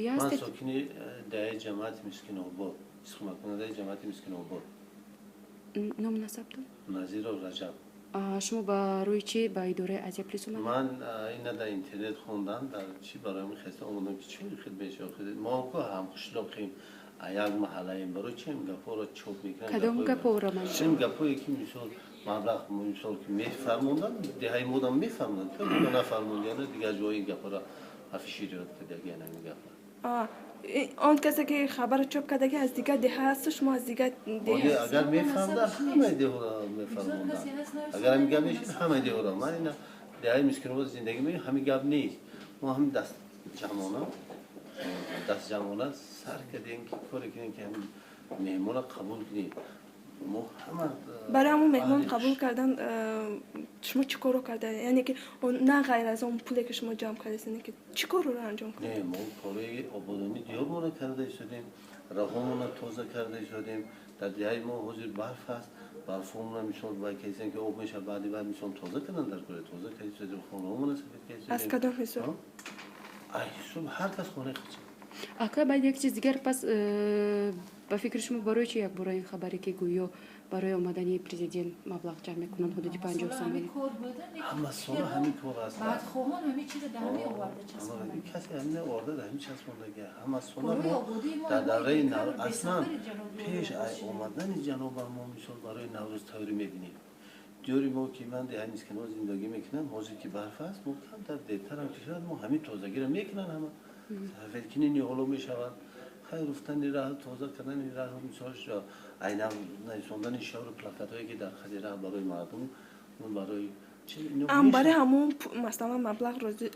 Ноҳия Ман ҳастед? Сокини деҳаи ҷамоати Мискинобод, истиқоматкунандаи ҷамоати Мискинобод. Ному насабтон? Назиров Раҷаб. Шумо барои чӣ ба идораи Азия Плюс омадед? Ман ина дар интернет хондам, дар чӣ барои хеста омадам, ки чӣ хел мешавад. Мо ку ҳамқишлоқем, як маҳаллаем, барои чи ин гапҳоро чоп мекунанд? Кадом гапҳоро ман? Ин гапҳое, ки мисол маблағ, мисол, ки мефармонданд, деҳаи модам мефармонданд, то нафармондияна, дигар ҷои ин гапҳоро афишировать кардагиан, ҳамин гапҳо. Он касе, ки хабарро чоп кардаги, аз дигар деҳа ҳасту шумо аз дигар деҳа? Агар мефаҳмданд, ҳамаи деҳоро мефармонданд. Агар ҳамин гап мешид, ҳамаи деҳоро. Ман ина деҳаи Мискинобод зиндагӣ мекунам, ҳамин гап нест. Мо ҳамин даст ҷамъона сар кардем, ки коре кунем, ки ҳамин меҳмонро қабул кунем. Мо ҳама Барои ҳамон меҳмон қабул кардан шумо чӣ корро карда, яъне ки на ғайр аз он пуле, ки шумо ҷамъ кардед, яъне ки чӣ корро анҷом кардед? Не, мо кораи ободонии диёрмонро карда истодем, роҳҳомонро тоза карда истодем. Дар деҳаи мо ҳозир барф аст, барфҳомона, мисол, вай кардем, ки об мешавад, баъди баъд, мисол, тоза кардан дар кора, тоза карда истодем, хонаҳомонро сафед карда истодем. Аз кадом ҳисоб? Ҳисоб ҳар кас хонаи худша. Ака, баъд як чиз дигар. Пас ба фикри шумо, барои чи якбора ин хабаре, ки гӯё барои омадани президент маблағ ҷамъ мекунанд, ҳудуди 50 сомонӣ? Ҳама сола ҳамин кор аст. Бадхоҳон ҳамин чиза дар ҳамин оварда часпонда. Касе ҳамин оварда, дар ҳамин часпондаги. Ҳама сола мо дар давраи, аслан пеш аз омадани ҷаноба, мо, мисол, барои Наврӯз тайёрӣ мебинем. Диёри мо, ки ман деҳаи Мискинобод зиндагӣ мекунам, ҳозир ки барф аст, мо камтар дертарам ки шавад, мо ҳамин тозагиро мекунанд, ҳама сафедкини ниҳоло мешавад, хайр, руфтани раҳ, тоза кардани раҳ, мисол, айнан нависондани шиору плакатҳое, ки дар хади раҳ барои мардум, барои Ам барои ҳамон, масалан, маблағ розӣ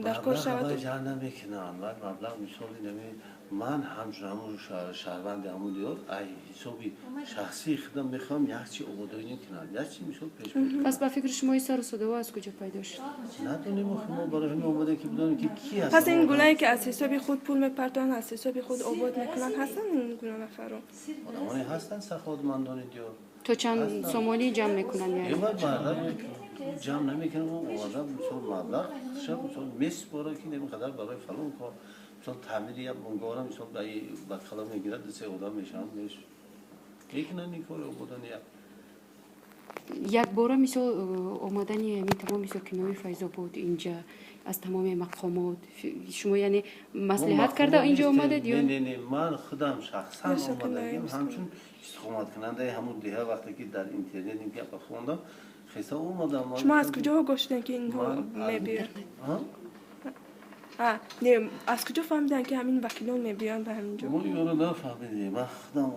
дар кор шавад? Ҷамъ намекунанд вай маблағ. Мисоли нами ман ҳамчун ҳамун шаҳрванди ҳамун диёр, ай ҳисоби шахсии худам мехоҳам як чи ободонӣ кунам, як чи, мисол, пеш. Пас ба фикри шумо, ин сару садоҳо аз куҷо пайдо шуд? Надонем, охи, мо барои ҳамин омадем, ки бидонем, ки ки аст. Пас ин гунае, ки аз ҳисоби худ пул мепартоянд, аз ҳисоби худ обод мекунанд, ҳастанд ин гуна нафарон? Одамоне ҳастанд, саховатмандони диёр. То чанд сомонӣ ҷамъ мекунанд? Ҷамъ намекунам, оварда, мисол, маблағ мисол месупора, ки ин қадар барои фалон кор, мисол, таъмири як бунгоҳра, мисол, ба қала мегирад, ду се одам мешаванд, мекунанд ин кори ободони як. Якбора, мисол, омадани ҳамин тамоми сокинои Файзобод инҷа, аз тамоми мақомот, шумо, яъне, маслиҳат карда инҷо омадед ё? Не, ман худам шахсан омадагим, ҳамчун истиқоматкунандаи ҳамун деҳа. Вақте ки дар интернет ин гапа хондам, хеста омадам. Шумо аз куҷо огоҳ шудем, ки инҳо мебиёнд? Не, аз куҷо фаҳмиданд, ки ҳамин вакилон мебиёнд ба ҳамин ҷо? Мо ёро нафаҳмидем, ман худам.